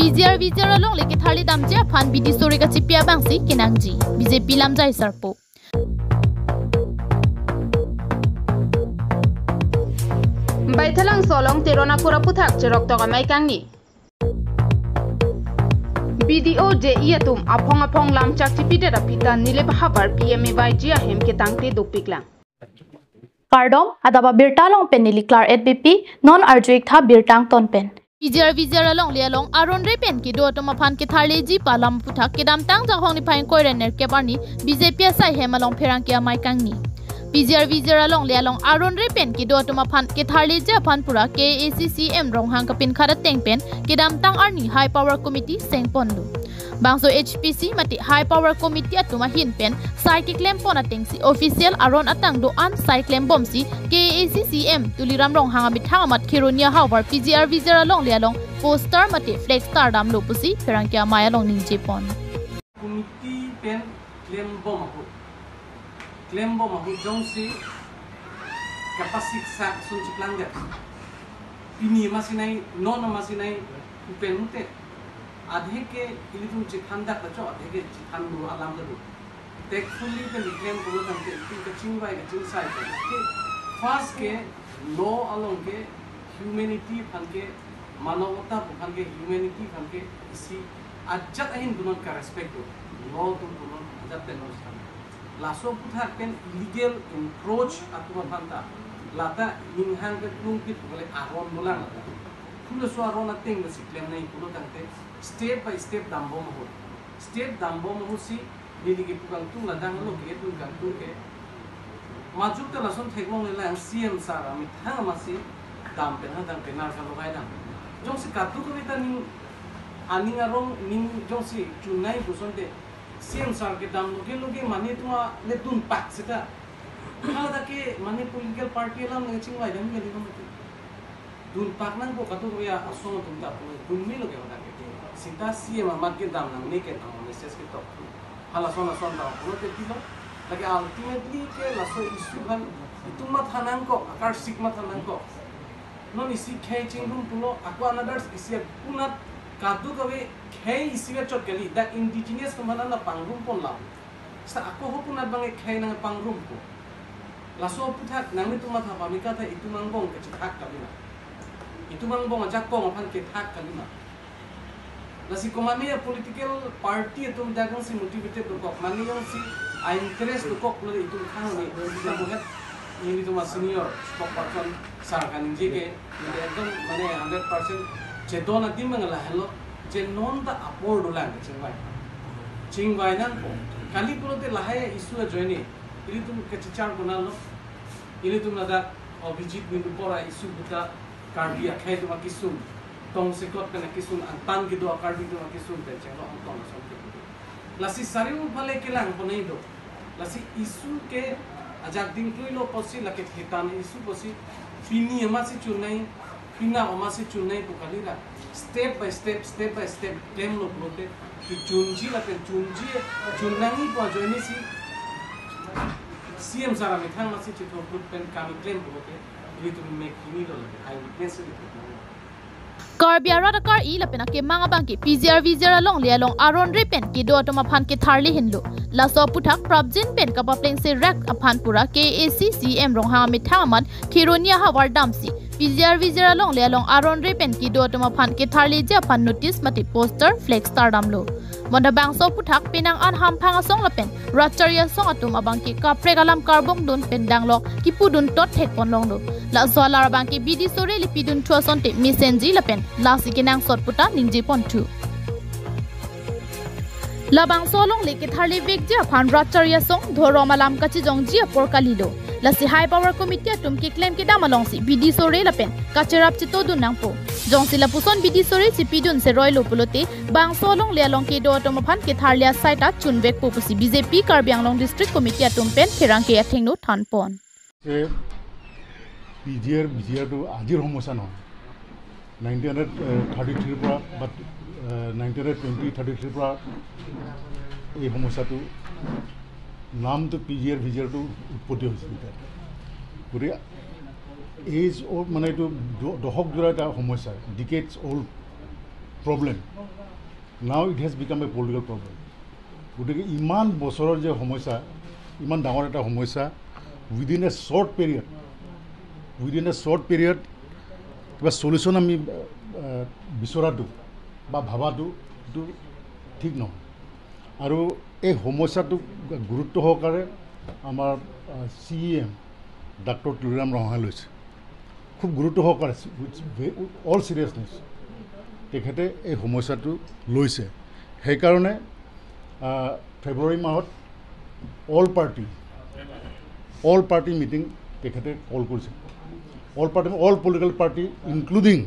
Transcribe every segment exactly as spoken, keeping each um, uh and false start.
P G R V G R alongle ketharli damji aphan bidi sore kachipi abangsi kenangji, B J P lamjai sarpo. Baithalangso along Teron akur aputhak cheroktok amei kangni. B D O, J E atum aphong aphong lam chak chipidet aphi ta Nilip ahavar P M A Y G ahem ketangte dopiklang. Kardom, adap abirta along pen neli Klar et B P, non arju-ik tha birta angton pen. P G R V G R alongle along aron re pen kedo atum aphan ketharleji pu alam aputhak kedamtang Janghong niphai ingkoi ra nerkep arni B J P asai hem along pherangke amei kangni. P G R V G R alongle along aron re pen kedo atum aphan ketharleji aphan pura K A A C C M Ronghang kapinkhat ateng pen kedamtang arni High Power Committee sengponlo. Bangso H P C mate High Power Committee atum ahin pen sai keklempon atengsi official aron atang do-an sai klembomsi K A A C C M Tuliram Ronghang amethang amat Kheroni ahavar P G R V G R alongle along poster mate flex tardamlo pusi pherangke amei along ningjepon. Committee pen klembom ahut, klembom ahut jongsi kapasik sak sun chiplang det. Pini masi nai, non masi nai, upen mute. Adhe ke ilitum chithan dak lacho, adhe ke chithan dun alam kedo. Tactfully pen iklem pulo tangte itum kachingvai kachingsai ke. First ke law along ke humanity aphan ke, manavta aphan ke, humanity aphan ke isi ajat ahin punon ka respect do. Law atum punon ajat pen non sang. Laso aputhak pen illegal encroach atum aphan ta, lata ninghang ke klungpit kole aron dolang lata. Phulaso aron ateng si klem nai pulo tangte step by step dambom ahut. Step dambom ahutsi neli kepu kangtung ladak lo ke, pu kangtung ke. Majok ta lason theklongle lang C M sir amethang amatsi dam pen ha dam pen nar kalo kai dam. Jongsi kadokave ta ning aning arong ning jongsi chunai pusonte C M sir kedam loge loge mane atum le dunpak seta. Hala ta ke mane political party alam le chingvai dam kali mane. Dunpak nangpo kadokave asong atum ta pu dun melo ke hodak ke. Seta C M amat kedam nangne ke tang message ketok. Halason ason ta pulote pilo. Lake ultimately ke laso issue aphan itum matha nangkok, akarsik matha nangkok. Non isi khei chingrum pulo, ako another isi akunat kadokave khei isi kachot kali, dak indigenous atum aphan la pangrum ponlo. Seta ako ho akunat bang khei nangpangrumpo. Laso aputhak nanglitum matha pamika ta itum angbong kachethak kalima. Itum angbong ajakong aphan kethak kalima. Lasi komane a political party atum dak jongsi motivated dokok, mane jongsi a interest dokok pulo itum khang ni, itum buhet, ilitum a senior spokesperson sir kaningje ke, ekdom mane hundred percent chedon adim bang lahelo, je non ta apor dolang kachingvai. Chingvai nangpo. Kali pulote lahai issue ajoine ilitum kachichar konatlo. Ilitum ladak Abhijit Minu apor a issue buta Karbi akhei atum akesung, tongsekot pen akesung, angtan kedo a Karbi atum akesung pen chenglo angtong ason ke. Lasi sariu phale kelang ponai do. Lasi issue ke ajak dingkluilo pusi, lake hitan issue pusi, pini amatsi chunai, pina amatsi chunai pu kali ra. Step by step, step by step, klemlo pulote, kechunji lapen chunji, chun nangji pu ajoine si, C M sir amethang amatsi chithoput pen kam keklem pulote, ilitum mek hini lo lake, eyewitness ilitum. Karbi arat akar-i lapen akemang abang ke P G R V G R alongle along aron re pen kedo atum aphan ketharli henlo. Laso aputhak prapjin pen kapaplengse rak aphan pura K A A C C M Ronghang amethang amat Kheroni ahavar damsi P G R V G R alongle along aron re pen kedo atum aphan ketharliji aphan notice mate poster flex tardamlo. Bonta bangso aputhak penang an hamphang asong lapen ratchari asong atum abang ke kaprek alam karbong dun pen danglok kipudun tot thekpon longlo. Laso alar abang ke bidi sore le pidun thu asonte mesenji lapen lasi kenangsot puta ningjeponthu. Labangso alongle ketharli vekji aphan ratchari asong dhorom alam kachijongji apor kalilo. Lasi High Power Committee atum keklem kedam alongsi bidi sore lapen kacherap chitodun nangpo. Jongsi lapuson bidi sore si pidun seroilo pulote, bangso alongle along kedo atum aphan ketharli asai ta chunvekpo pusi B J P Karbi Anglong District Committee atum pen pherangke athengno thanpon. A, P G আৰ, ভি জি আৰটো আজিৰ সমস্যা নহয়। Nineteen hundred thirty থ্ৰীৰ পৰা, বাট, এ, nineteen hundred twenty thirty থ্ৰীৰ পৰা এই সমস্যাটো, নামটো পি জি আৰ, ভি জি আৰটো উৎপত্তি হৈছিল এতিয়া। গতিকে এইজ অ'ল্ড, মানে, এইটো দ-, দশক জোৰা এটা সমস্যা, ডিকেডছ old. problem. Now it has become a political problem. গতিকে ইমান বছৰৰ যে সমস্যা, ইমান ডাঙৰ এটা সমস্যা, within a short period, within a short period কিবা চলিউশ্যন আমি আহ, বিচৰাটো বা ভাবাটো এইটো ঠিক নহয়। আৰু এই সমস্যাটো গুৰুত্ব সহকাৰে আমাৰ চি ই এম ডাক্তৰ তুলিৰাম ৰংহাঙে লৈছে, খুব গুৰুত্ব সহকাৰে, with all seriousness তেখেতে এই সমস্যাটো লৈছে। সেইকাৰণে আহ, ফেব্ৰুৱাৰী মাহত all party all party meeting তেখেতে কল কৰিছে। All party, all political party, including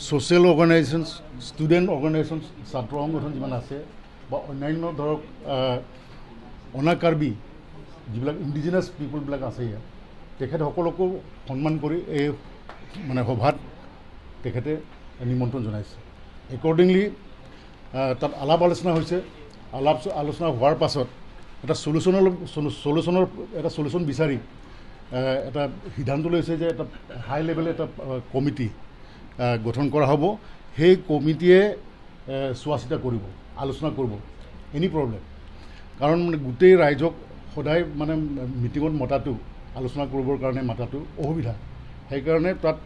social organisations, student organisations, ছাত্ৰ সংগঠন যিমান আছে বা অন্যান্য ধৰক আহ, অনা কাৰ্বি যিবিলাক ইণ্ডিজিনাছ পিপলবিলাক আছে ইয়াত, তেখেতসকলকো সন্মান কৰি এই মানে সভাত তেখেতে নিমন্ত্ৰণ জনাইছে। একৰ্ডিংলি আহ, তাত আলাপ আলোচনা হৈছে। আলাপ আলোচনা হোৱাৰ পাছত এটা চলিউশ্যনৰ চলিউশ্যনৰ এটা চলিউশ্যন বিচাৰি আহ, এটা সিদ্ধান্ত লৈছে যে এটা হাই লেভেল এটা আহ, কমিটি আহ, গঠন কৰা হ'ব। সেই কমিটিয়ে আহ, চোৱা চিতা কৰিব, আলোচনা কৰিব এনি প্ৰব্লেম। কাৰণ মানে গোটেই ৰাইজক সদায় মানে মিটিঙত মতাটো, আলোচনা কৰিবৰ কাৰণে মাতাটো অসুবিধা। সেইকাৰণে তাত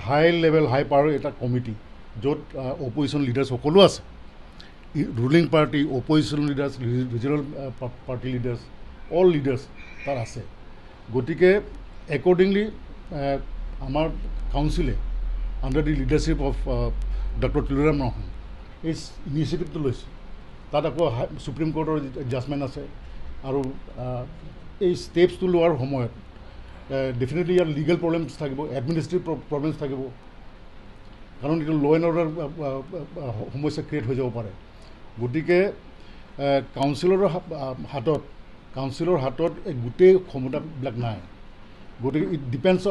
হাই লেভেল হাই পাৱাৰ এটা কমিটি, য'ত অপজিশ্যন লিডাৰ্ছ সকলো আছে, ruling party, opposition leaders, regional party leaders, all leaders তাত আছে। গতিকে একৰ্ডিংলি আমাৰ কাউন্সিলে under the leadership of doctor Tuliram Ronghang এই ইনিচিয়েটিভটো লৈছে। তাত আকৌ হাই- ছুপ্ৰিম কোৰ্টৰ জাজমেণ্ট আছে আৰু আহ, এই ষ্টেপছটো লোৱাৰ সময়ত ডেফিনেটলি ইয়াৰ লিগেল প্ৰব্লেমছ থাকিব, এডমিনিষ্ট্ৰেটিভ প্ৰব্লেমছ থাকিব, কাৰণ এইটো ল' এণ্ড অৰ্ডাৰ সমস্যা ক্ৰিয়েট হৈ যাব পাৰে। গতিকে আহ, কাউন্সিলৰ হা- আহ, হাতত কাউন্সিলৰ হাতত এই গোটেই ক্ষমতাবিলাক নাই। গতিকে it depends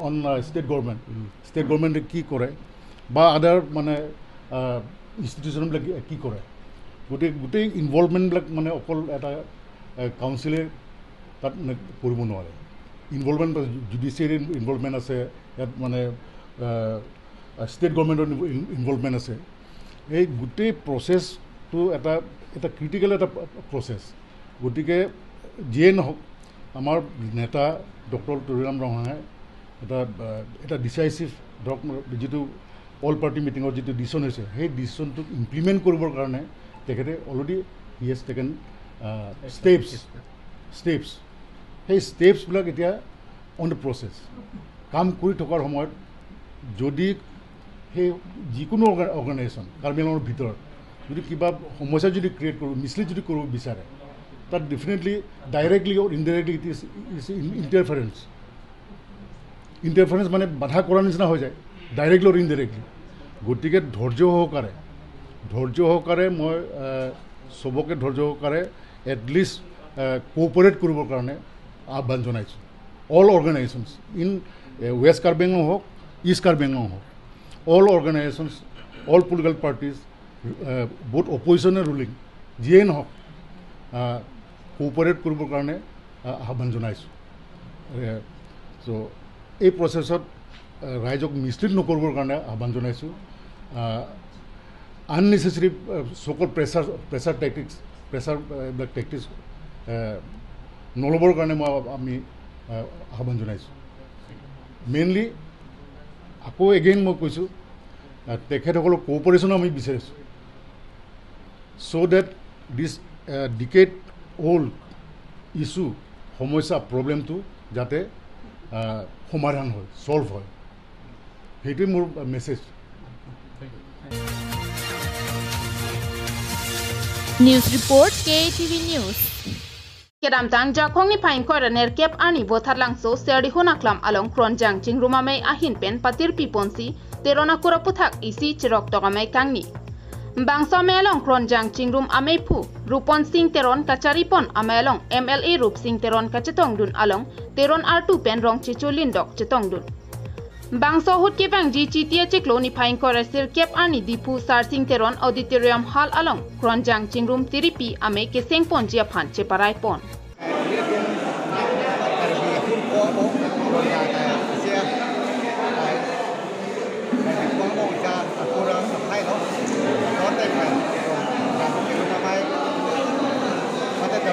on state government, state গভৰ্ণমেণ্টে কি কৰে বা আদাৰ মানে ইনষ্টিটিউশ্যনবিলাক কি কৰে। গতিকে গোটেই ইনভলভমেণ্টবিলাক মানে অকল এটা কাউন্সিলে তাত মানে কৰিব নোৱাৰে। ইনভলভমেণ্ট, জুডিচিয়েৰী ইনভলভমেণ্ট আছে, ইয়াত মানে ষ্টেট গভৰ্ণমেণ্টৰ ইনভলভমেণ্ট আছে। এই গোটেই প্ৰচেছটো এটা এটা ক্ৰিটিকেল এটা প্ৰচেছ। গতিকে যিয়ে নহওক, আমাৰ নেতা ডক্টৰ তুলিৰাম ৰংহাঙে এটা আহ, এটা ডিচাইচিভ, ধৰক, যিটো অল পাৰ্টি মিটিঙত যিটো ডিচিশ্যন হৈছে, সেই ডিচিশ্যনটোক ইমপ্লিমেণ্ট কৰিবৰ কাৰণে তেখেতে already he has taken steps steps। সেই ষ্টেপছবিলাক এতিয়া অন দ্য প্ৰচেছ। কাম কৰি থকাৰ সময়ত যদি সেই যিকোনো অৰ্গেনাইজেশ্যন কাৰ্বি আংলঙৰ ভিতৰত যদি কিবা সমস্যা যদি ক্ৰিয়েট কৰিব, মিছলিড যদি কৰিব বিচাৰে, তাত definitely directly or indirectly it is is interference. Interference মানে বাধা কৰাৰ নিচিনা হৈ যায়, ডাইৰেক্টলি অৰ ইনডাইৰেক্টলি। গতিকে ধৈৰ্য সহকাৰে, ধৈৰ্য সহকাৰে মই আহ, চবকে ধৈৰ্য সহকাৰে এটলিষ্ট কোঅপাৰেট কৰিবৰ কাৰণে আহ্বান জনাইছোঁ। All organisations in West Karbi Anglong হওক, ইষ্ট কাৰ্বি আংলং হওক, all organisations, all political parties, both opposition and ruling, যিয়েই নহওক, কোঅপাৰেট কৰিবৰ কাৰণে আহ, আহ্বান জনাইছোঁ। চ' এই প্ৰচেছত আহ, ৰাইজক মিছলিড নকৰিবৰ কাৰণে আহ্বান জনাইছোঁ। আননেচেচাৰী চ'কল্ড প্ৰেছাৰ প্ৰেছাৰ টেকটিক্স প্ৰেছাৰ এইবিলাক টেকটিক্স নল'বৰ কাৰণে মই আমি আহ, আহ্বান জনাইছোঁ। মেইনলি আকৌ এগেইন মই কৈছোঁ, আহ, তেখেতসকলৰ কোঅপাৰেশ্যনো আমি বিচাৰিছোঁ। চ' ডেট দিছ ডিকেড অ'ল্ড ইছ্যু, সমস্যা, প্ৰব্লেমটো যাতে আহ, সমাধান হয়, ছল্ভ হয়, সেইটোৱে মোৰ message. News report, K A T V News. Kedamtang Jakhong niphai ingkoi ra nerkep arni Vothatlangso Serihun Aklam along Kronjang Chingrum Amei ahin pen patirpi ponsi Teron akur aputhak isi chiroktok amei kangni. Bangso amei along Kronjang Chingrum Amei phu Rupon Sing Teron kachari pon amei along M L A Rup Sing Teron kachetongdun along Teron artu pen Rongchecho Lindok chetongdun. Bangso ahut kevangji Chiti achiklo niphai ingkoi ra sirkep arni Diphu Sarsing Teron Auditorium Hall along Kronjang Chingrum tiripi amei keseng ponji aphan cheparai pon.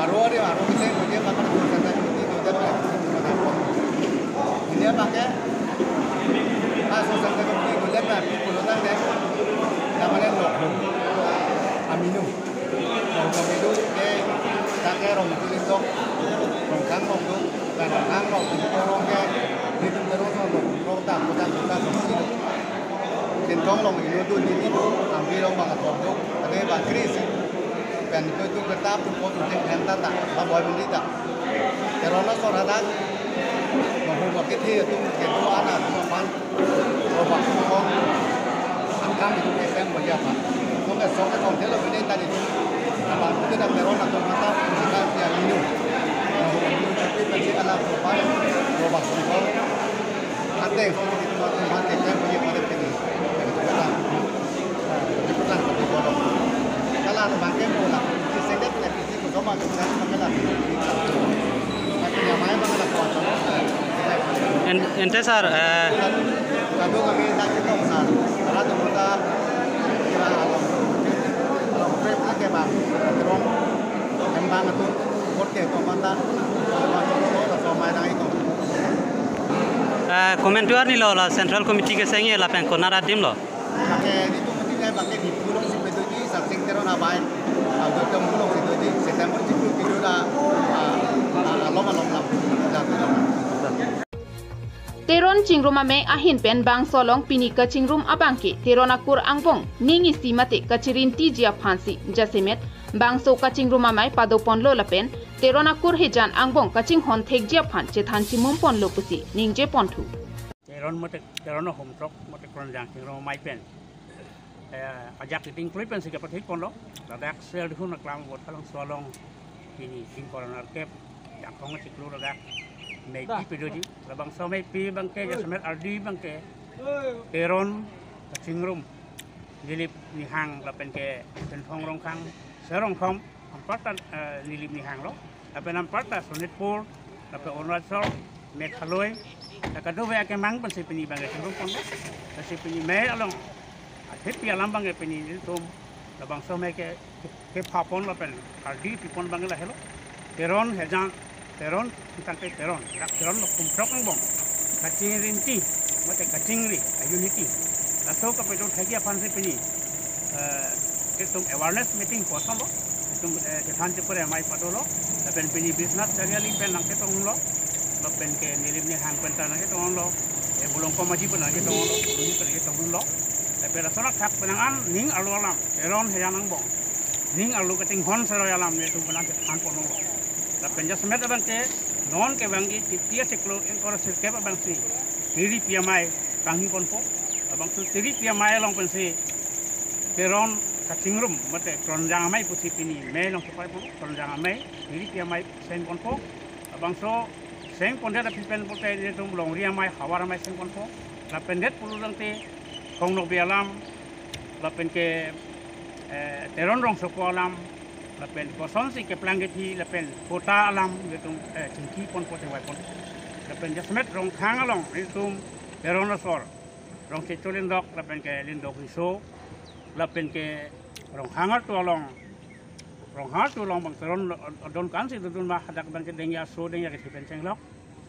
Aro ari aro kele kemudian bakal social service committee dodet na. Ini abangke, ah, social service committee dodet na, pulo nang deh. Namanya Nokhum Aminu. Nokhum Aminu ke, kake Rongchulindok, Rongkhang Rongduk, dan Rongkhang Rongduk, Rongke, di Rongke Rongduk, Rongta, Kota, Kota, Rongchulindok. Sintong along inut do, nini do, Amri along bang athom do, ane bang kre-isi. Pen ko tu kertap tu ko tu jeng pen ta ta, ba boi mandi ta. Teron asor hadak, Nokhum akethe atum kedo ana atum aphan, robak songkong, angkang itu kepeng bagi apa. Song ke song ke kong thelo bini tadi tu. Apa tu dak Teron atum mata, mata dia inu. Nokhum itu tapi pensi ala robak, robak songkong. Ate, En- Ente sir, eh, eh, komantu arni lo la Central Committee kesengji lapen konat adim lo. Lake di tu mati nai bangke di pulong si pedoji, Sarsing Teron abai, ah, Gautam pulong si doji, September chiklo kilo da, ah, ah, alom alom lam. Teron Chingrum Amei ahin pen bangso along pini kachingrum abangke Teron akur angbong ning isi mate kachirinti ji aphansi, jasemet bangso kachingrum amei pado ponlo lapen Teron akur hejan angbong kachinghon thekji aphan chethan chimum ponlo pusi ningje ponthu. Teron mate, Teron ahum throk mate Kronjang Chingrum Amei pen, eh, ajak iting klui pensi kapathik ponlo. Ladak sel dihun aklam vot halong solong pini sing koron arkep, jangkong chiklo ladak meipi pedoji. Labangso meipi abangke jasemet ardi abangke Teron kachingrum Nilip Nihang lapen ke Senthong Rongkhang, Serongkhom, amparta, eh, Nilip Nihang lo, lapen amparta Sonitpur, lapen Arunachal, Meghalaya, la kadokave akemang pensi pini abangke chingrum ponlo. Lasi pini mei along athepi alam abangke pini nelitum labangso mei ke, ke, kepha pon lapen ardi pi pon abangke lahelo. Teron hejan, Teron, tangte Teron, dak Teron lo kum throk angbong kachingrinti mate kachingri a-unity. Laso kapedo thekji aphansi pini, eh, itum awareness meeting kosonlo, itum, eh, chethan chepare amei padolo, lapen pini Biswanath Chariali pen nangketonglo, lapen ke Nilip Nihang pen ta nangketonglo, eh, Bulongkom Aji pen nangketonglo, Aji pen nangketonglo, lapen laso athak penang an ning arlo alam, Teron hejan angbong ning arlo kachinghon seroi alam nelitum penang chethan ponlo. Lapen jasemet abangke non ke abangke titi achiklo ingkoi ra sirkep abangsi tiripi amei pangni ponpo. Labangso tiripi amei along pensi Teron kachingrum mate Kronjang Amei pusi pini mei along kepai ponpo. Kronjang Amei tiripi amei seng ponpo. Labangso seng pondet aphi pen pote nelitum longri amei, havar amei seng ponpo. Lapen det pulo tangte Khongnokbe alam, lapen ke, eh, Teron rongsopo alam, lapen kosonsi keplang kethi, lapen kota alam nelitum, eh, chingki ponpo, chingvai ponpo. Lapen jasemet Rongkhang along nelitum Teron asor, Rongchecho Lindok, lapen ke Lindok Riso, lapen ke Ronghang artu along, Ronghang artu along bang Teron adon kansi dodun ma, hadak abangke dengja aso, dengja kethi pen chenglok.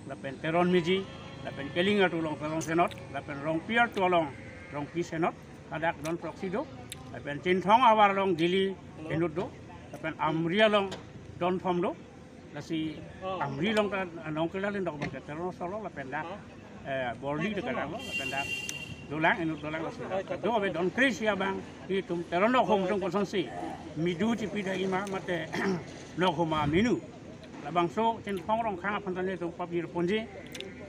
Lapen Teron Meji, lapen Keling artu along Pelong Senot, lapen Rongpi artu along Rongpi Senot, hadak don proxy do, lapen Chinthong ahavar along Dili inut do, lapen Amri along don thom do, lasi Amri along ta nongkelal indok abang ke Teron Solo lapen dak, eh, Borli de kadang lo, lapen dak dolang, inut dolang lasi dak. Do abe don kre-isi abang, itum Teron Nokhum atum kosonsi midu chipi dagi ma mate nokhum aminu. Labangso Chinthong Rongkhang aphan ta nelitum pajir ponji.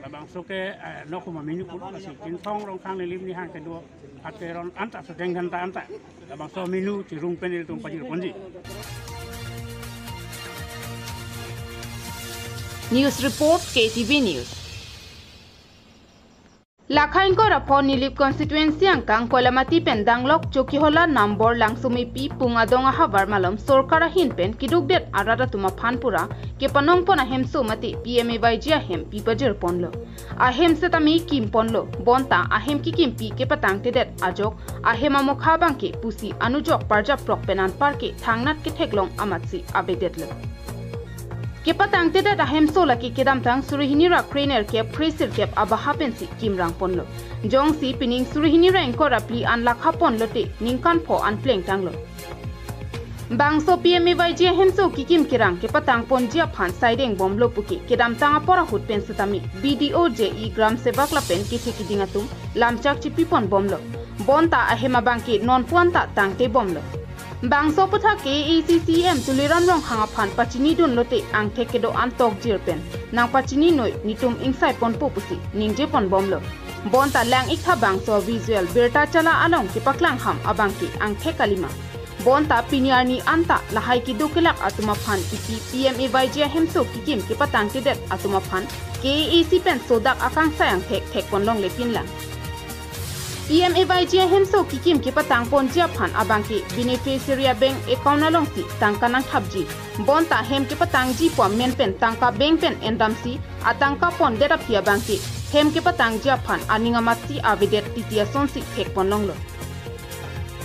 Labangso ke, eh, nokhum aminu pulo, lasi Chinthong Rongkhang nilim nihang kedo ateron anta soteng ghanta anta labangso aminu chirung pen nelitum pajir ponji. News report, K T V News. Lakha ingkoi ra pho Nilip constituency angkang Koilamati pen danglok Chokihola Nambor Langsomepi Pung adong ahavar malom sorkar ahin pen kedukdet arat atum aphan pura kepanong pon ahemso mate P M A Y G ahem pi pajir ponlo. Ahem setame kim ponlo, bonta ahem kekimpi kepatangtedet ajok ahem amokha abang ke pusi anujok parjap prok pen anpar ke thangnat ketheklong amatsi avedetlo. Kepatangtedet ahemso lake kedamtang suri hini ra krenerkep kresirkep abaha pensi kimrang ponlo. Jongsi pining suri hini ra ingkoi ra phli an lakha ponlote ningkan pho an plengtanglo. Bangso P M A Y G ahemso kekim kerang kepatang ponji aphan saideng bomlo puke kedamtang apor ahut pen setame B D O, J E, Gram Sevak lapen kethe keding atum lamchak chipi pon bomlo. Bonta ahem abang ke non puan ta tangte bomlo. Bangso aputhak K A A C C E M Tuliram Ronghang aphan pachini dunlote angthek kedo-an tokjir pen nangpachini noi, netum ingsai ponpo pusi ningje pon bomlo. Bonta lang-iktha bangso visual birta chala along kepaklang ham abang ke angthek kalima. Bonta pini arni anta lahai kedo kelak atum aphan ipi P M A Y G ahemso kekim kepatangtedet atum aphan K A A C pen sodak akangsai angthek thek pon longle pinlang. P M A Y G ahemso kekim kepatang ponji aphan abang ke beneficiary a-bank account alongsi tangka nangthapji. Bonta hem kepatangji pu amen pen tangka bank pen endamsi atangka pondet aphi abang ke hem kepatangji aphan aning amatsi avedet titi asonsi thek pon longlo.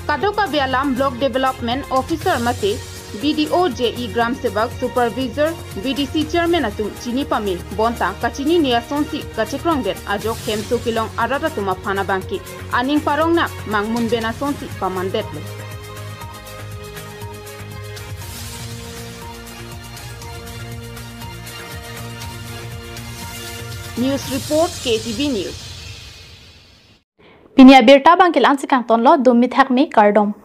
Kadokave alam Block Development Officer mate B D O, J E, Gram Sevak, Supervisor, V D C Chairman atum chini pame, bonta kachinine asonsi kachekrongdet ajok hemso kelong arat atum aphan abang ke aning parongnak mangmun ben asonsi pamandetlo. News report, K T V News. Pini abirta abang ke la-ansi kangtonlo, dum mithak me kardom.